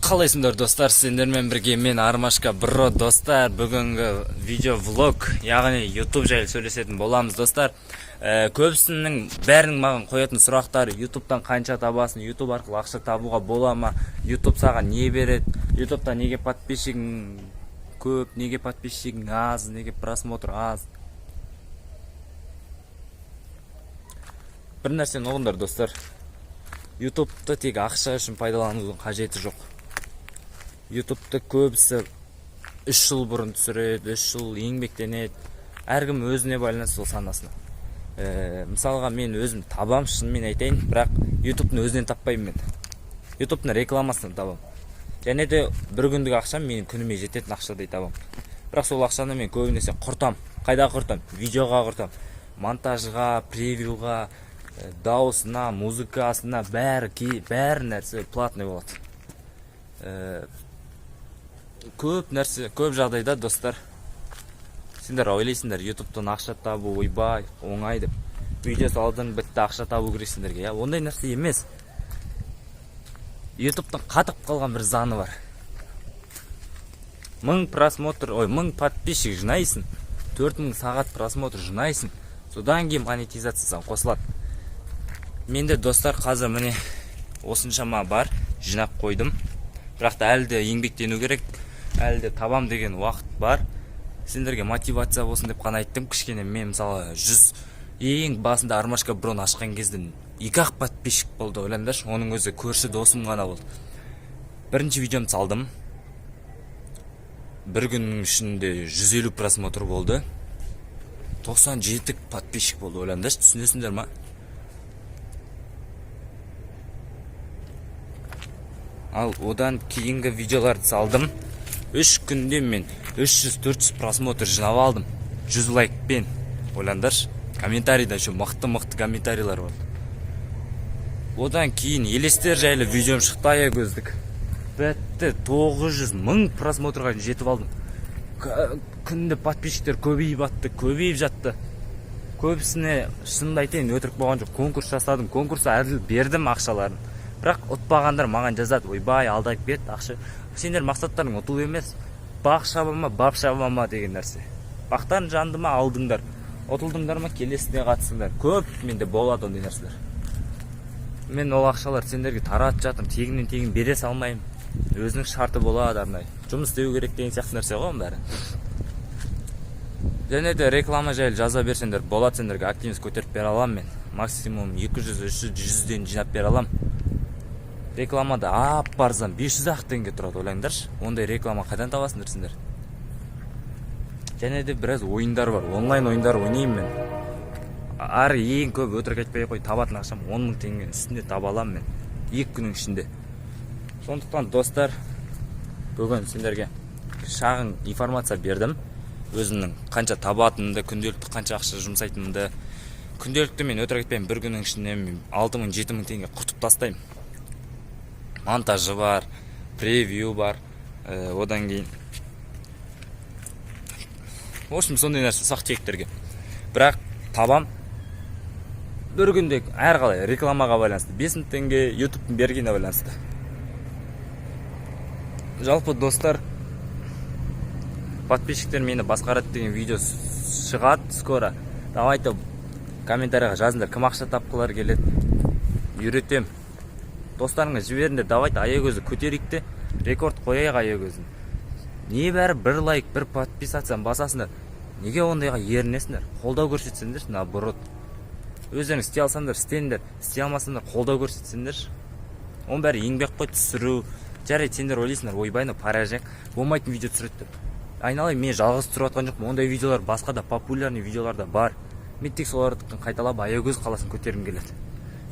Қалайсыңдар, достар? Сендермен бірге мен, Армашка Бро. Достар, бүгінгі видео влог, яғни YouTube жайлы сөйлесетін боламыз, достар. Көбісінің, бәрінің маған қоятын сұрақтары: YouTube'тан қанша табасың, YouTube арқылы ақша табуға бола ма, YouTube саған не береді, YouTube'та неге подписчигің көп, неге подписчигің аз, неге просмотр аз? Бір нәрсені ұғыңдар, достар: YouTube'ты тек ақша үшін пайдаланудың қажеті жоқ. YouTube'ты көбісі 3 жыл бұрын түсіреді, 3 жыл еңбектенеді. Әркім өзіне байланысты, ол санасына. Мысалға, мен өзім табам, шынымен айтайын, бірақ YouTube'тың өзінен таппаймын, мен YouTube'тың рекламасынан табам. Және де бір күндік ақшам менің күніме жететін ақшадай табам. Бірақ сол ақшаны мен көбінесе құртам. Қайда құртам? Видеоға құртам, монтажға, превьюға, дауысына, музыкасына, бәрі, бәрі нәрсе платный болады. Көп нәрсе, көп жағдайда, достар, сендер ойлайсыңдар, ютубтан ақша табу ойбай оңай деп. Видео салдың, бітті, ақша табу керек сендерге, иә? Ондай нәрсе емес. Ютубтың қатып қалған бір заңы бар: 1000 просмотр, ой, 1000 подписчик жинайсың, 4000 сағат просмотр жинайсың, содан кейін монетизациясың қосылады. Менде, достар, қазір міне осыншама бар, жинап қойдым. Бірақ та әлі де еңбектену керек, әлі де табам деген уақыт бар. Сендерге мотивация болсын деп қана айттым кішкене. Мен, мысалы, 100, ең басында Армашка Броны ашқан кезде екі ақ подписчик болды, ойлаңдаршы. Оның өзі көрші досым ғана болды. Бірінші видеомды салдым, бір күннің ішінде 150 просмотр болды, 97 подписчик болды, ойлаңдаршы. Түсінесіңдер ма? Ал одан кейінгі видеоларды салдым, 3 күнде мен 300-400 просмотр жинап алдым 100 лайкпен, ойлаңдаршы. Комментарийда еще мықты мықты комментарийлер болды. Одан кейін елестер жайлы видеом шықты, Аягөздік, бітті, 900 мың просмотрға жетіп алдым. Күнде подписчиктер көбейіп жатты, көбейіп жатты. Көбісіне, шынымды айтайын, өтірік болған жоқ, конкурс жасадым, конкурс әділ бердім ақшаларын. Бірақ ұтпағандар маған жазады: «Ойбай, алдап кетті ақша». Сендер мақсаттарың ұту емес, бақ шаба ма, бап шаба ма деген нәрсе. Бақтарың жанды ма, алдыңдар, ұтылдыңдар ма, келесіне қатысыңдар. Көп менде болады ондай нәрселер. Мен ол ақшаларды сендерге таратып жатырмын, тегіннен тегін бере салмаймын. Өзінің шарты болады, арнайы жұмыс істеу керек деген сияқты нәрсе ғой оның бәрі. Және де реклама жайлы жаза берсеңдер болады, сендерге активность көтеріп бере аламын. Мен максимум 200, 300, 100-ден жинап бере аламын. Рекламада ап арзан, 500 ақ теңге тұрады, ойлаңдаршы. Ондай реклама қайдан табасыңдар сендер? Және де біраз ойындар бар, онлайн ойындар ойнаймын мен. Ары ең көп, өтірік айтпай ақ қой, табатын ақшам 10 мың теңгенің үстінде таба аламын мен 2 күннің ішінде. Сондықтан, достар, бүгін сендерге шағын информация бердім, өзімнің қанша табатынымды, күнделікті қанша ақша жұмсайтынымды. Күнделікті мен, өтірік айтпаймын, бір күннің ішінде мен 6000, 7000 теңге құртып тастаймын. Монтажы бар, превью бар, одан кейін, в общем, сондай нәрсе, ұсақ түйектерге. Бірақ табам бір күнде әрқалай, рекламаға байланысты 5000 теңге, ютубтың бергеніне байланысты. Жалпы, достар, «Подписчиктер мені басқарады» деген видео шығады скоро. Давайте комментарийға жазыңдар, кім ақша тапқылары келеді, үйретем. Достарыңа жіберіңдер. Давайте Аягөзді көтерейік те, рекорд қояйық Аягөздің. Небәрі бір лайк, бір подписацияны басасыңдар. Неге ондайға ерінесіңдер? Қолдау көрсетсеңдерші. Наоборот, өздерің істей алсаңдар, істеңдер, істей алмасаңдар, қолдау көрсетсеңдерші. Оның бәрі еңбек қой, түсіру. Жарайды, сендер ойлайсыңдар: «Ойбай, мынау порожняк, болмайтын видео түсіреді» деп. Айналайын, мен жалғыз түсіріп жатқан жоқпын ондай видеолар, басқа да популярный видеолар да бар. Мен тек соларды қайталап, Аягөз қаласын көтергім келеді.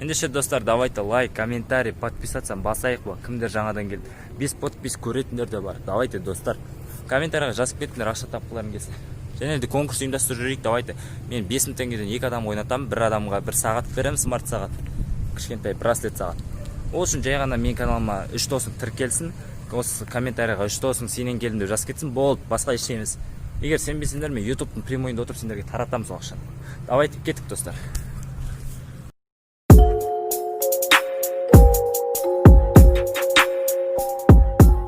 Ендеше, достар, давайте лайк, комментарий, подписацияны басайық. Ба, кімдер жаңадан келді, без подпись көретіндер де бар. Давайте, достар, комментарийға жазып кетіңдер, ақша тапқыларың келсе. Және де конкурс ұйымдастырып жіберейік. Давайте мен 5000 теңгеден екі адам ойнатамын, бір адамға бір сағат беремін, смарт сағат, кішкентай браслет сағат. Ол үшін жай ғана менің каналыма үш досың тіркелсін, осы комментарийға «Үш досың сенен келдім» деп жазып кетсін, болды, басқа ештеңе емес. Егер сенбесеңдер, мен ютубтың прямойында отырып сендерге таратамын сол ақшаны. Давайте, кеттік, достар.